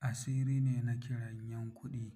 Asiri ne na kiranyen kuɗi.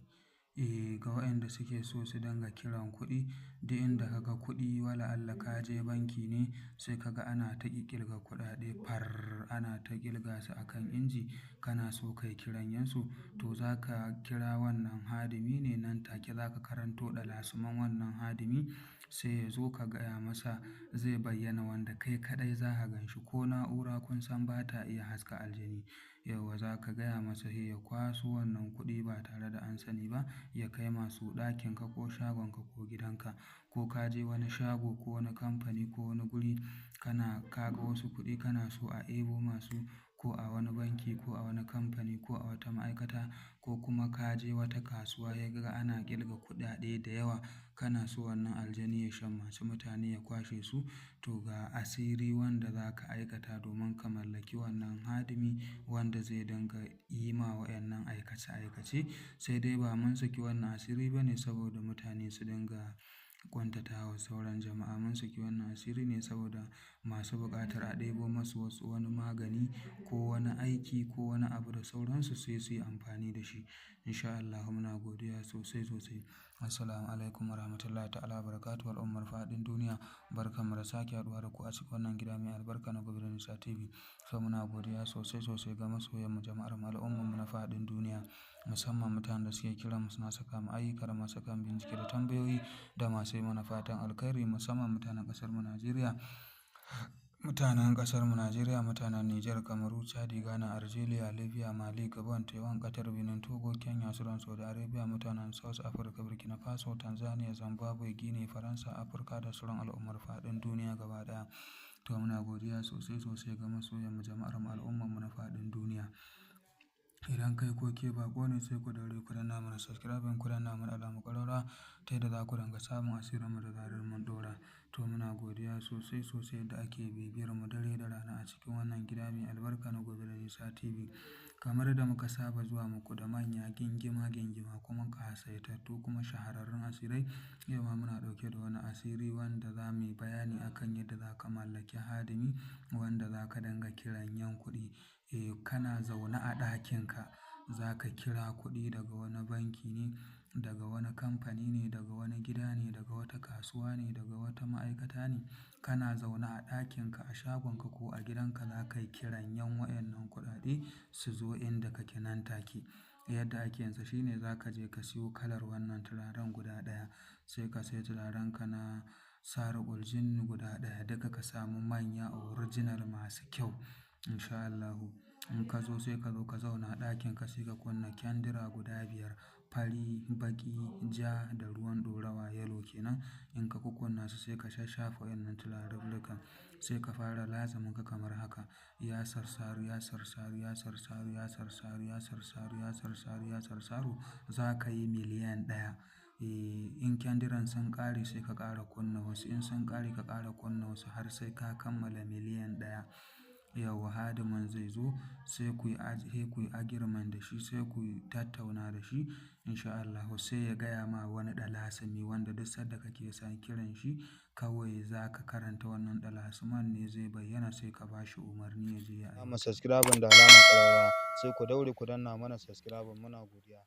Eh, ga waɗanda suke so su dinga kiran kuɗi, duk inda ka ga kuɗi, wala Allah ka je banki ne sai ka ga ana ta ƙirga kuɗaɗe far ana ta ƙirga su a kan inji, kana so kai kiranyensu, to za ka kira wannan hadimi ne nan take za ka karanto ɗalasuman wannan hadimi sai ya zo ka gaya masa zai bayyana wanda kai kaɗai za ka gan shi ko na'ura kun san ba ta iya haska aljani. Yauwa za ka gaya masa sai ya kwaso wannan kuɗi ba tare da an sani ba, ya kai masu ɗakinka ko shagonka ko gidanka. Ko ka je wani shago ko wani kamfani ko wani guri kana ka ga wasu kuɗi kana so a ebo masu ko a wani banki ko a wani kamfani ko a wata ma'aikata ko kuma ka je wata kasuwa sai ka ga ana ƙirga kuɗaɗe da yawa kana so wannan aljani ya shammaci mutane ya kwashe su, to ga asiri wanda za ka aikata domin ka mallaki wannan hadimi wanda zai dinga yi ma wa'yannan aikace-aikace. Sai dai ba mun saki wannan asiri ba ne saboda mutane su dinga ƙuntatawa sauran jama'a. Mun saki wannan asiri ne saboda masu buƙatar a ɗebo masu wasu wani magani ko wani aiki ko wani abu da sauransu sai su yi amfani da shi. In sha Allahu muna godiya sosai sosai. Assalamu alaikum warahmatullahi ta'ala wabarakatuh. Al'ummar faɗin duniya, barkan mu da sake haɗuwa da ku a cikin wannan gida mai albarka na Gobe da Nisa TV. So muna godiya sosai sosai ga masoyan mu, jama'ar mu, al'ummar mu na faɗin duniya, musamman mutanen da suke kiran mu suna saka mu ayyuka da masu saka mu bincike da tambayoyi da masu yi mana fatan alkhairi, musamman mutanen ƙasar mu Najeriya. Mutanen ƙasar mu Najeriya, mutanen Nijar, Kamaru, Chadi, Ghana, Algeria, Libya, Mali, Gabon, Taiwan, Qatar, Benin, Togo, Kenya, Sudan, Saudi Arabia, mutanen South Africa, Burkina Faso, Tanzania, Zimbabwe, Guinea, Faransa, Afirka da sauran al'ummar faɗin duniya gaba ɗaya. To muna godiya sosai sosai ga masoyan mu, jama'ar mu, al'ummar mu na faɗin duniya. Idan kai ko ke baƙo ne sai ku daure ku danna mana subscribing, ku danna mana alamar ƙararrawa ta yadda za ku dinga samun asirin mu da zarar mun ɗora. To muna godiya sosai sosai da ake bibiyar mu dare da rana a cikin wannan gida mai albarka na Gobe da Nisa TV. Kamar da muka saba zuwa muku da manya gingima gingima kuma ƙasaitattu kuma shahararrun asirai. Yau ma muna ɗauke da wani asiri wanda za mu yi bayani akan yadda za ka mallaki hadimi wanda za ka dinga kiranyen kuɗi. Eh, kana zaune a ɗakinka za ka kira kuɗi daga wani banki ne, daga wani kamfani ne, daga wani gida ne, daga wata kasuwa ne, daga wata ma'aikata ne. Kana zaune a ɗakinka, a shagonka ko a gidanka za ka yi kiranyen wa'yannan kuɗaɗe su zo inda kake nan take. Yadda ake yinsa shine za ka je ka siyo kalar wannan turaren guda ɗaya, sai ka sai turarenka na Sariƙul Jinni guda ɗaya, duka ka samu manya original masu kyau in sha Allahu. In ka zo sai ka zo ka zauna a ɗakinka sai ka kunna kyandira guda biyar, fari, baƙi, ja da ruwan ɗorawa yellow kenan. In ka kukkunna su sai ka shashshafa wa'yannan turarurrukan sai ka fara lazumin ka kamar haka. Ya sarsaru, ya sarsaru, ya sarsaru, ya sarsaru, ya sarsaru, ya sarsaru, ya sarsaru. Za ka yi miliyan ɗaya. Eh, in kyandiran sun ƙare sai ka ƙara kunna wasu, in sun ƙare ka ƙara kunna wasu har sai ka kammala miliyan ɗaya. Yauwa hadimin zai zo sai ku yi sai ku yi agreement da shi sai ku tattauna da shi in sha Allahu sai ya gaya ma wani ɗalasimi wanda duk sanda kake son kiran shi kawai za ka karanta wannan ɗalasiman ne zai bayyana sai ka ba shi umarni ya je ya Mana subscribing da alamar ƙararrawa sai ku daure ku danna mana subscribing, muna godiya.